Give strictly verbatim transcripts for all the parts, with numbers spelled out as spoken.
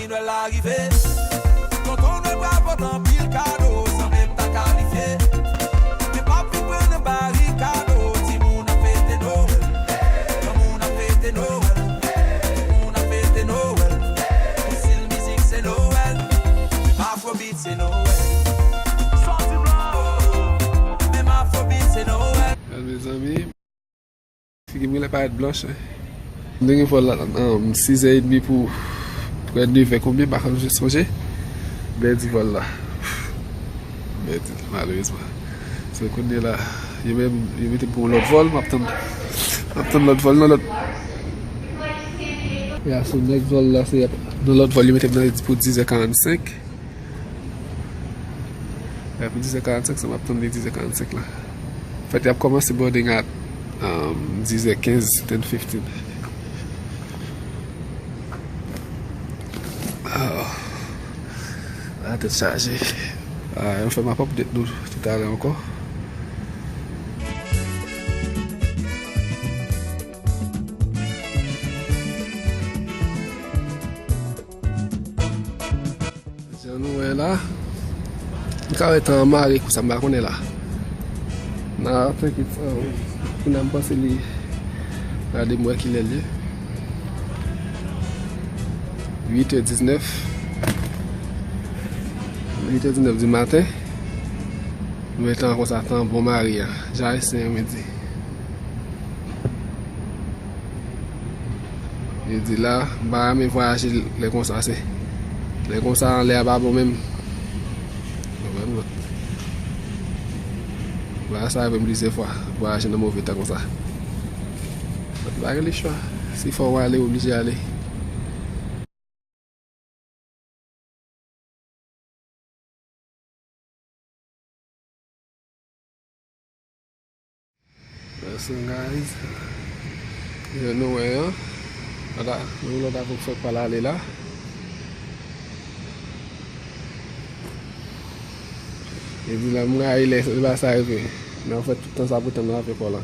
Nwèl la rive. Tonton Nwèl pral pote anpil kado san menm ta kalifye. Men p ap vin pran nan barikado. Timoun ap fete Nwèl. Granmoun ap fete Nwèl. Timoun ap fete Nwèl. Tout stil mizik se Nwèl. Menm afrobeat se Nwèl. Menm afrobeat se Nwèl. Mezanmi. Figi m genlè parèt blanch, wi. M te gen vòl la, um, sizè edmi pou prè nevè konbyen, m pa ka sonje. M pèdi vòl la. M pèdi l, malerezman. So, kounye la, yo menm, yo mete m pou yon lòt vòl, m ap tann, m ap tann lòt vòl nan lòt. Ya, so, nèks vòl la, se nan lòt vòl, yo mete m nan pou dizè karannsenk. Epi dizè karannsenk, sa m ap tann li dizè karannsenk la. Anfèt, y ap kòmanse boarding at, um, dizè kenz, ten fifteen. Ah, la tèt chaje. Ah, anfen, m ap update nou toutalè ankò. Jan nou wè la, m ka wè tan an mare konsa, m pa konnen la. Nan, tèt, kounye a m panse li, gade m wè kilè l ye. Uit è diznèf. Uit è diznèf di maten. M wè tan konsa, tan bon mare a. Jan ayisyen yo di. Li di la, m pa renmen vwayaje lè konsa, se lè konsa anlè a pa bon menm. Konprann mwen. Vwayaj sa rive m plizyè fwa, vwayaje nan move tan konsa. Mwen pa gen lechwa. Si fò w ale, w oblije ale. Listen, guys. Jan nou wè an. Ala, yon lòt avyon k fèk pral ale la. Epi la, m rayi lè, lè sa rive. Nan fè tout tan sa pou tann nan avyon pò la.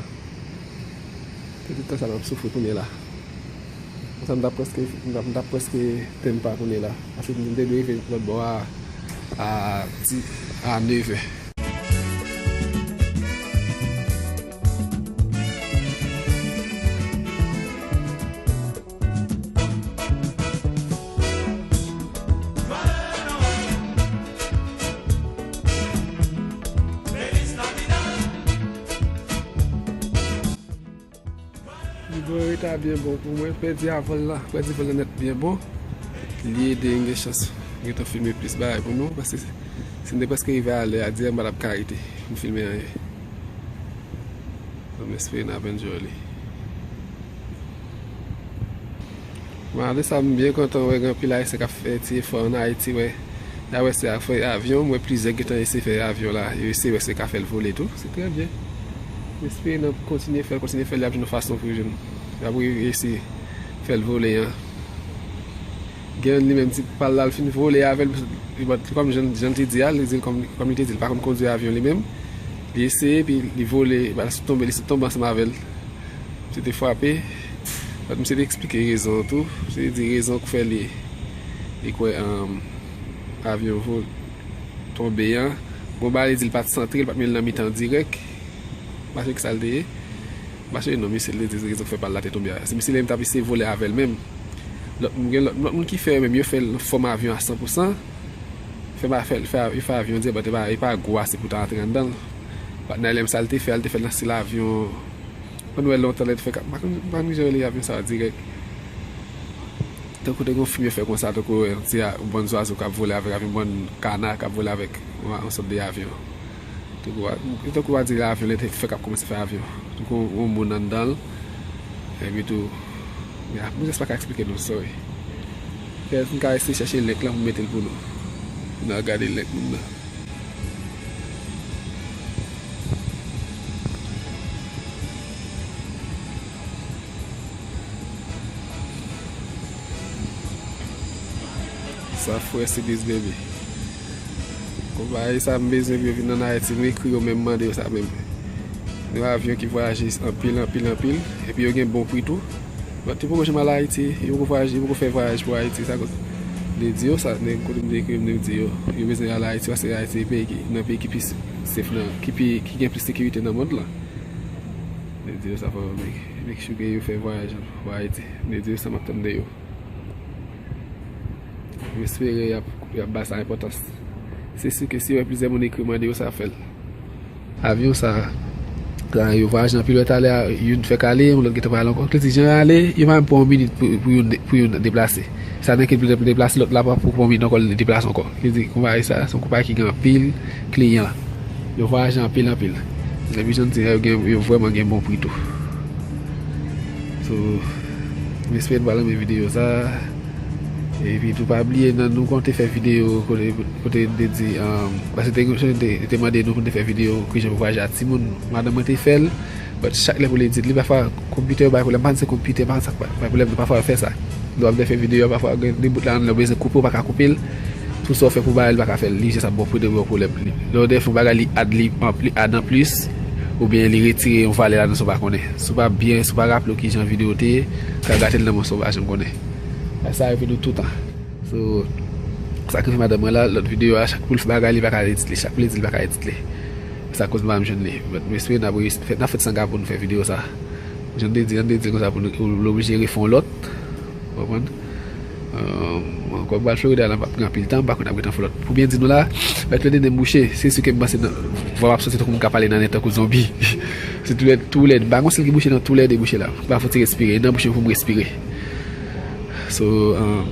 Se tout tan sa m ap soufri kounye la. Konsa m t ap prèske, m t ap, m t ap prèske tenn pa kounye la. Paske m te dwe rive lòt bò a, a di, a nevè. Li gen yon reta byen bon pou mwen. Pèdi a vòl la, pèdi vòl la nèt byen bon. Li ede n gen chans gentan filme plis bagay pou nou, paske si n te prèske rive alè a, dirèk m pa t ap ka rete pou m filme anyen. M espere n ap enjoy li. Malgre sa, m byen kontan wè gen anpil Ayisyen k ap fè ti efò ann Ayiti, wè. Y a wè se ak fè avyon, m wè plizyè gentan eseye fè avyon la. Yo eseye wè si yo ka fè l vole tou. Se trè byen. M espere n ap kontinye fè l, kontinye fè l, y ap jwenn yon fason pou yo jwenn. Y ap eseye fè l vole an. Gen youn li menm, ti pa l la, l fin vole avè l, li bat, kòm jan, jan l te di a, li di l kòm, kòm li te di, l pa konn kondui avyon li menm. Li eseye, epi li vole, epi l sot tonbe, li sot tonbe ansanm avè l. Misye te frape. Misye te eksplike rezon an tou. Misye te di rezon k fè li, li kwè, um, avyon vo-, tonbe an. Gon bagay li di l pa t santre, li pa t met l nan mitan dirèk. M pa sonje ki sa l te ye. M pa sonje non misye, li te di rezon k fè pa l la te tonbe a. Se misye li menm t ap eseye vole avè l menm. Lòt moun, gen lòt, lòt moun ki fè yo menm, yo fè l nan fòm avyon a san pou san. Fè, fè, fè, yo fè avyon dirèk, but e pa, e pa gwo ase pou ta antre anndan l. Patnè a li menm sa l te fè a, li te fè l nan stil avyon. Mwen wè lontan lè l te fè ka-, m pa konn, m pa konn kijan yo rele avyon sa a dirèk. Tankou te gen yon fim yo fè konsa, tankou yon ti a-, yon bann zwazo k ap vole avèk avyon, yon bann kana k ap vole avèk yon, yon sòt de avyon. Tankou a, tankou a di avyon, lè te fè k ap kòmanse fè avyon. Tankou yon moun anndan l. Epi tou, ya, m jis pa ka eksplike nou, sorry. Kèt, m ka eseye chèche link lan pou m mete l pou nou. N a gade link moun nan. Sa fre, Sidis baby. Konpayi sa m bezwen pou yo vin ann Ayiti, m ekri yo menm, m mande yo sa menm. Yon avyon ki vwayaje anpil, anpil, anpil, epi yo gen bon pri tou. But yo poko janm al Ayiti, yo poko vwayaje, yo poko fè vwayaj pou Ayiti, sa koz. M te di yo sa, nèg kote m te ekri, m te di yo, yo bezwen al Ayiti, paske Ayiti se peyi ki, nan peyi ki pi safe nan, ki pi, ki gen plis sekirite nan mond lan. M te di yo sa, fò make, make sure ke yo fè vwayaj pou Ayiti. M te di yo sa, m ap tann de yo. M espere y ap, y ap ba sa enpòtans. Se si ke si yo wè plizyè moun ekri mande yo, sa fè l. Avyon sa, sa yo vwayaje anpil lè talè a, youn fèk ale, yon lòt gentan pral ankò. Kliti jan yo ale, yo pa menm pran yon minit pou, pou youn de-, pou youn deplase. Sa nan kel deplase, lòt la pa pou pran yon minit ankò, li deplase ankò. Kliti konpayi sa, se yon konpayi ki gen anpil kliyan. Yo vwayaje anpil, anpil. Epi jan di, yo gen, yo vrèman gen bon pri tou. So, m espere nou pral renmen videyo sa. Epi tou pa bliye nan nou konte fè videyo kote, kote n te di, um, paske te, te, te mande nou pou n te fè videyo kijan pou vwayaje a timoun. Madanm mwen te fè l, but chak lè pou li di li pafwa konpitè yo bay pwoblèm, pa se konpitè, pa sa bay pwoblèm, pafwa yo fè sa. Lè w ap fè videyo, pafwa gen de bout la nan lè w bezwen koupe, w pa ka koupe l. Tout sa w fè pou bay li, li pa ka fè l. Li jis ap ba w pwoblèm, ba w pwoblèm. Lè w fè yon bagay, li add, li anpli-, add an plis, oubyen li retire yon valè ladan sa w pa konnen. Si w pa byen, si w pa raple w kijan videyo te ye, sa gate l nan men w san w pa janm konnen. Sa rive nou toutan. So, sa ki fè madanm mwen la, lòt videyo a, chak pou l fè bagay, li pa ka edit li. Chak pou l edit, li pa ka edit li. Sa koz m pa janm jwenn li. But m espere n ap reyisi, n ap fèt sanga pou nou fè videyo sa. Jan m te di, jan m te di konsa pou nou, ou oblije refè yon lòt. Ou konprann? Ankò m pral Florida la, m p ap gen anpil tan, m pa konn ap gen tan fè lòt. Pou byen di nou la, mèt lè de m bouche, se si ke m panse nan, vwa m ap soti tankou moun k ap pale nan nèt tankou zonbi. Se toulède, toulède, m pa gon sèl ki bouche nan toulède bouche la. M pa fouti respire, e nan bouche m pou m respire. So, um,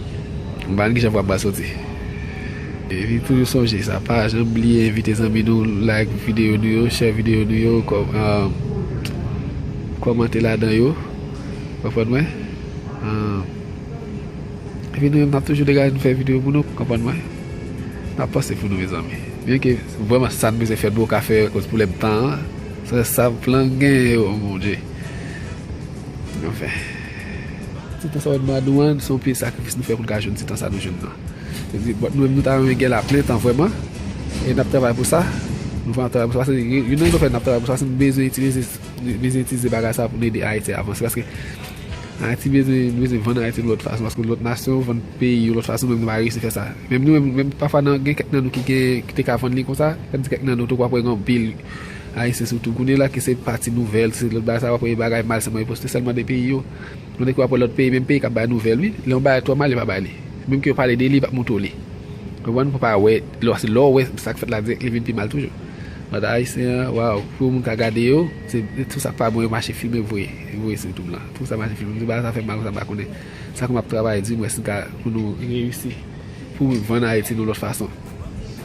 m pa konn kijan vwa m pral soti. Epi toujou sonje sa, pa janm bliye envite zanmi nou, like videyo nou yo, share videyo nou yo, kò-, um, kòmante ladan yo. Konprann mwen? Um, epi nou menm n ap toujou degaje nou fè videyo pou nou, konprann mwen? N ap panse pou nou, mezanmi. Byen ke vrèman sa n bezwen fè, nou ka fè akoz pwoblèm tan an. Sa, sa plan genyen yo, Bondye. Anfen. Ti tan sa w wè nou a nou an, se yon pil sakrifis nou fè pou n ka jwenn ti tan sa nou jwenn nan. Se di, bon, nou menm nou ta renmen gen la plen tan vrèman. E n ap travay pou sa. Nou vrèman ap travay pou sa. Paske youn nan rezon fè n ap travay pou sa, se nou bezwen itilize, nou bezwen itilize bagay sa pou n ede Ayiti avanse. Paske Ayiti bezwen, nou bezwen vann Ayiti yon lòt fason. Paske lòt nasyon vann peyi yo lòt fason, menm nou pa reyisi fè sa. Menm nou menm, menm pafwa nan, gen kèk nan nou ki gen, ki te ka vann li konsa, tandis kèk nan nou tou w ap wè gen anpil Ayisyen sitou kounye la ki se pati nouvèl, se lòt bagay sa, w ap wè bagay mal sèlman yo poste sèlman de peyi yo. Tandis ke w ap wè lòt peyi, menm peyi k ap bay nouvèl, wi. Lè yon bagay twò mal, yo pa bay li. Menm ke yo pale de li, yo p ap montre w li. Konprann? Pou pa wè, lè w, lè w wè sa k fèt la dirèk, li vin pi mal toujou. But Ayisyen an, waw, pou moun ka gade yo, se tout sa k pa bon, yo mache filme voye, voye sou YouTube lan. Tout sa mache filme, m di bagay sa fè m mal konsa, m pa konnen. Sa ke m ap travay di, m wè si n ka, pou nou reyisi. Pou vann Ayiti nou lòt fason.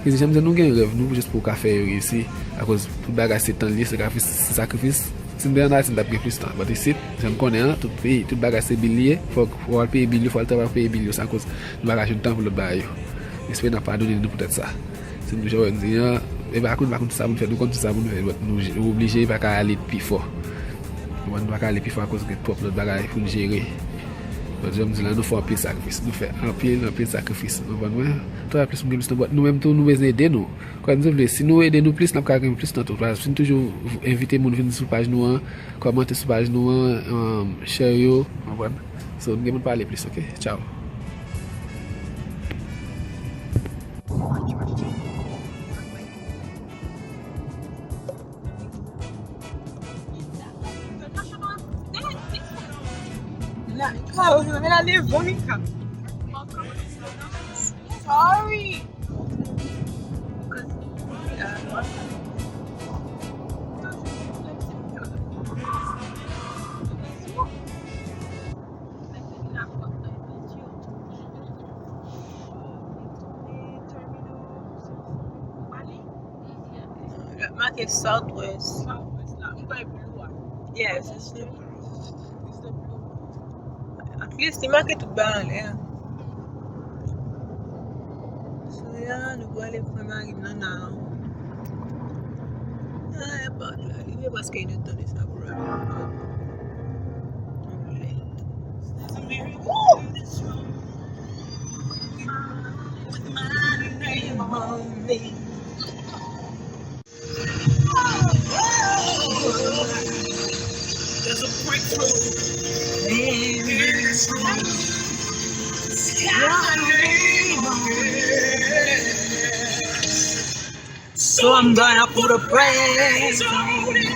Ki di, jan m di, nou gen rèv nou, jis pou ka fè yo reyisi. Akoz tout bagay se tan l ye, se sakrifis, se sakrifis. Si n te ann Ayiti, n t ap gen plis tan. But isit, jan n konnen an, tout peyi, tout bagay se bil li ye. Fòk w al peye bil yo, fò w al travay pou peye bil yo. Sa koz nou pa ka jwenn tan pou lòt bagay yo. M espere n ap padone nou poutèt sa. Si nou jan wè n di an, e pa konn, pa konn sa pou n fè, nou konn tout sa pou n fè, but nou, nou oblije pa ka ale pi fò. Konprann, nou pa ka ale pi fò akoz gen twòp lòt bagay pou n jere. Lòt jan m di la, nou fè anpil sakrifis. Nou fè anpil, anpil sakrifis. Ou konprann mwen? Travay plis pou n gen plis tan, but nou menm tou, nou bezwen ede nou. Kòm nou vle, si nou ede nou plis, n ap ka gen plis tan tou. Paske si n toujou envite moun vin sou paj nou an, kòmante sou paj nou an, um, share yo, ou konprann? So, n gen pou n pale plis, ok? Tchao. Sorry. L ap make Southwest. Southwest la. M kwè blue a. Yes, it's the blue. It's the blue. At least, li make tout bagay anlè a. So, ya, nou prale pran mari m nan, nan. Ah, airport la, li vle prèske inèdtan de sa pou rive. Woo! With my name on me. There's a breakthrough in this room. It's got my name So I'm gonna put a praise on it.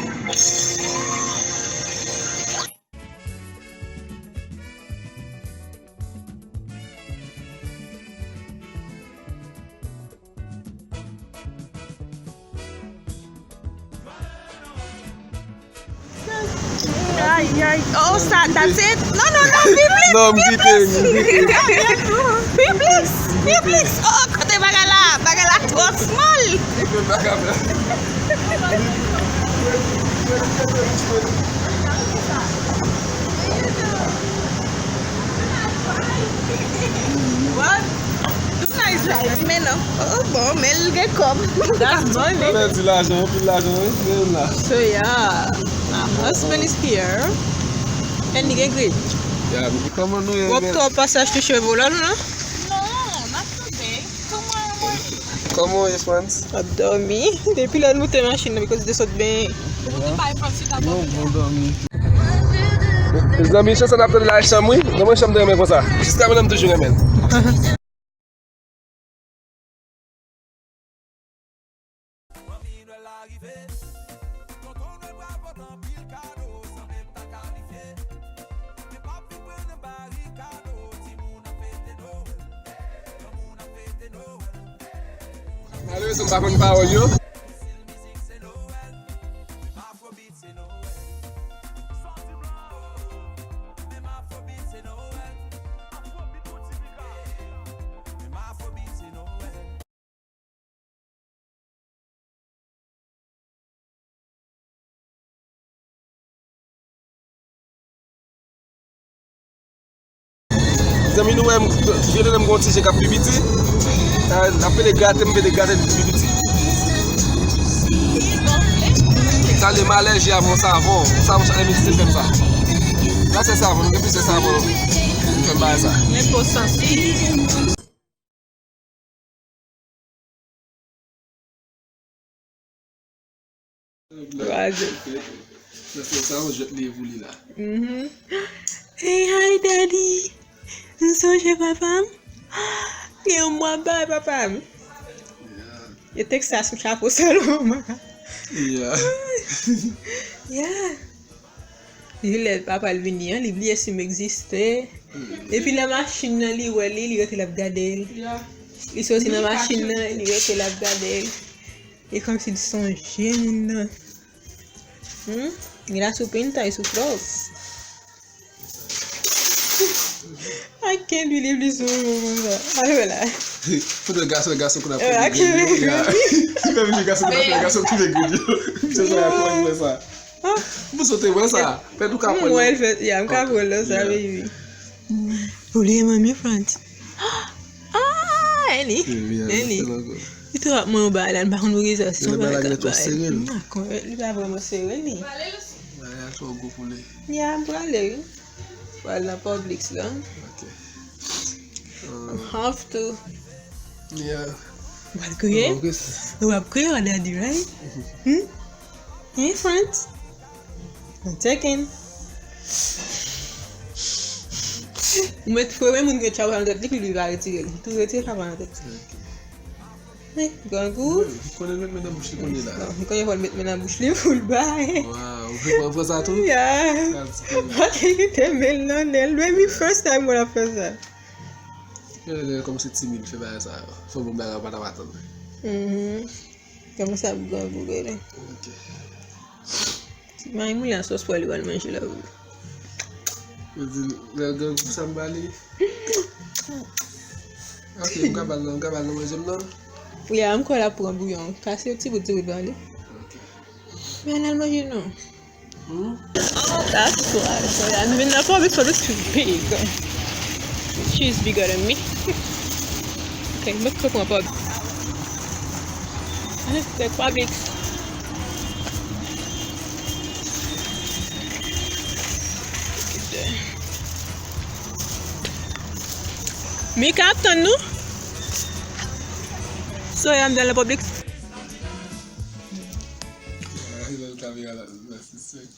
Ay, ay. Oh, sa, that's it? Non, non, non, Publix, non, m kite, m kite. Publix, Publix. Oh, kote bagay la? Bagay la twò small. What? Nice, men non. Oh, bon, men l gen kòb. That's money. Pèdi lajan, anpil lajan, wi, men la. So, yeah, my husband is here. And li gen grid. Yeah, kòman nou ye, w ap twò pasaj touche volan nou, non? Non, n ap kanpe. Tomorrow morning. Kòman w ye, Frantz? W ap dòmi. Depi lè nou te machin nan, because te sot ben. Bon, bon dòmi. Mezanmi, chanson n ap tande la, chanm, wi. Nan mwen chanm te renmen konsa. Jiska prezan m toujou renmen l. Malerezman, m pa konn pawòl yo. Zanmi nou wè m, vye tande m gon ti je k ap pi piti. Sa, l ap pede grate m, pede grate l pi piti. Sa le malè je avè yon savon. Yon savon chak lè midi se fè m sa. Sa se savon, nou gen plizyè savon. Nou fè m bagay sa. Men po santi. Kraze. Sa se sa, yon jwèt li ye pou li la. Mhm. Hey, hi, daddy. M sonje papa m. Gen yon mwa bay papa m. Yeah. E Texas m chapo sèlman. Yeah. Yeah. Li lè papa l vini an, li bliye si m egziste. Epi nan machin nan, li wè li, li rete l ap gade l. Li soti nan machin nan, li rete l ap gade l. E kòmsi l sonje moun nan. Hmm? Mira su pinta y su flow. I can't believe this woman konsa. Ale wè la. Foto gason, gason konn ap fè de grenn yo. Fè vini gason konn ap fè, gason ki de grenn yo. Se sa, kòman l fè sa? Ah. M panse w te wè sa. Pèt ou ka pran l. M wè l fè, yeah, m ka pran l nan sa, baby. Ou li manmi Frantz. Ah, Annie. Annie. Li te ap mwen yon bagay la, m pa konn pou ki sa, se yon bagay k ap bay. M pa konn, li pa vrèman sere, li. Bagay la twò gwo pou li. Yeah, m prale, wi. Pral nan Publix la. Ok. I have to. Yeah. W ap kriye? W ap kriye, daddy, right? Hmm? Hein, Frantz? I'm checking. Ou met fwe, men moun gen tchaw nan tèt li, li pa retire l. Tou retire tchaw nan tèt li. Ok. Wi, grangou. Wi, li konnen met men nan bouch li konnen la. Non, li konnen fò l met men nan bouch li pou l bay. Waw, ou pran, pran sa tou? Yeah. Sa ti konnen. Ok, kite men l nan nen l. Baby, first time mwen ap fè sa. Genlè, genlè kòmanse timid fè bagay sa yo. Fò bon bagay ou pa t ap atann. Mhm. Kòmanse ap grangou genlè. Ok. Ti may moulin an sòs pwa li pral manje la wi. Yo di lè grangou sa m ba li. Ok, m ka ba l nan, m ka ba l nan manje m nan. Wi, a, m kwè l ap pran bouyon. Kase yon ti bout, ti bout ba li. Ok. Men al manje non. Hmm? That's why. So, yeah, nou vin nan Publix, Publix too big. She's bigger than me. Ok, mwen k pran Publix. Publix. Mika ap tann nou. So, yeah, m nan Publix. Kamera la, la, se sèk.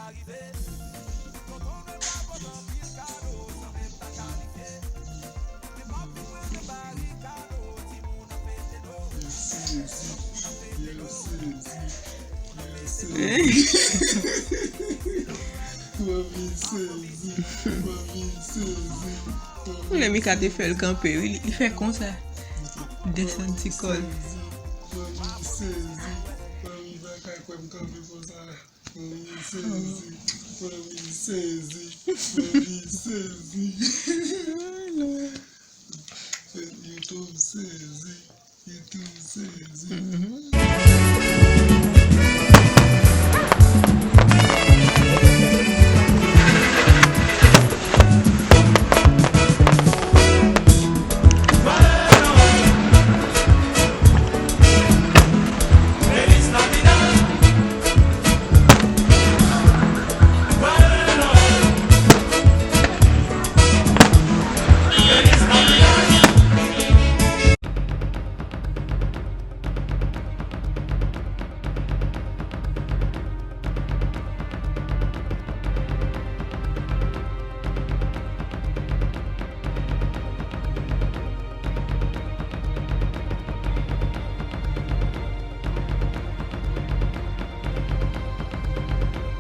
Lè Mika te fè l kanpe, wi, li fè konsa. Desann ti kò l.